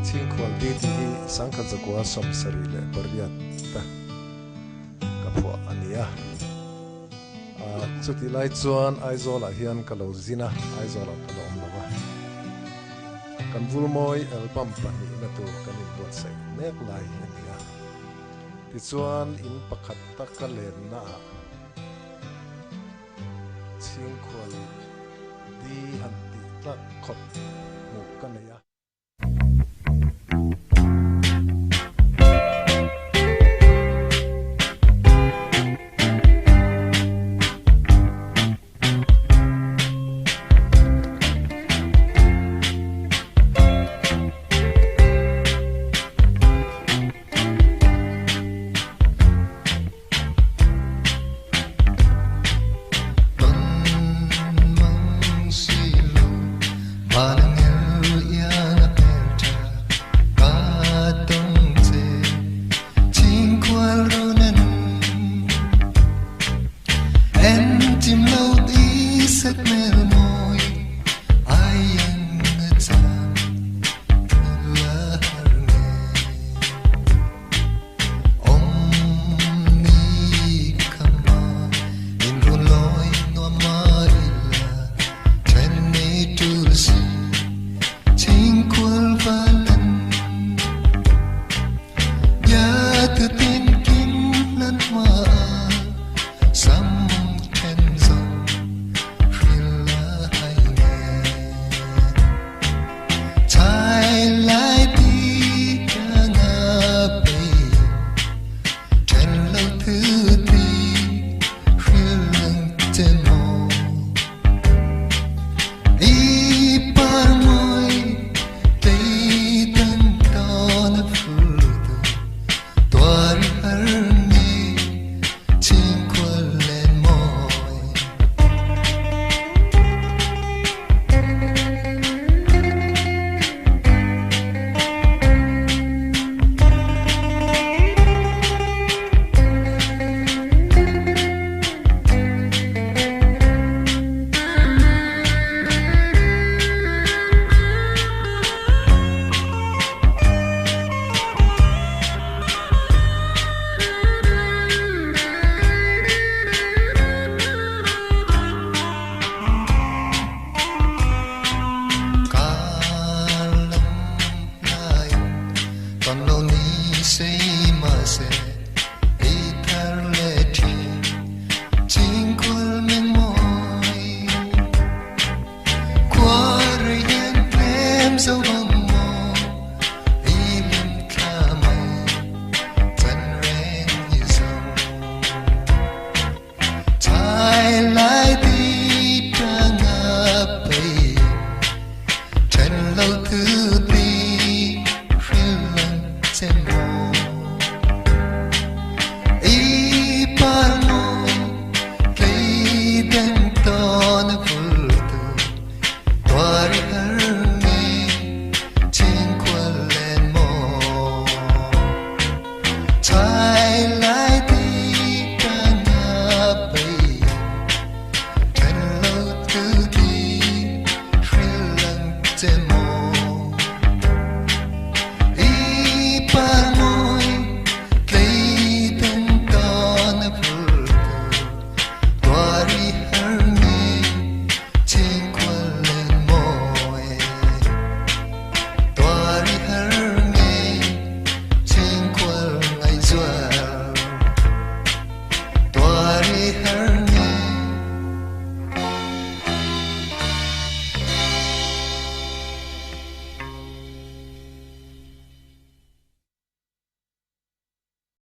Chhingkhual di tih hi 1978 ta ka phuah a ni a. Chutih lai chuan Aizawlah hian ka lo zin a, Aizawlah ka la awm lo va. Kan Vulmawi album pahnihna tur kan inbuatsaih mek lai a ni a. Tichuan in pakhat taka lennaah Chhingkhual di han tih tlak khawp hmuh ka nei a.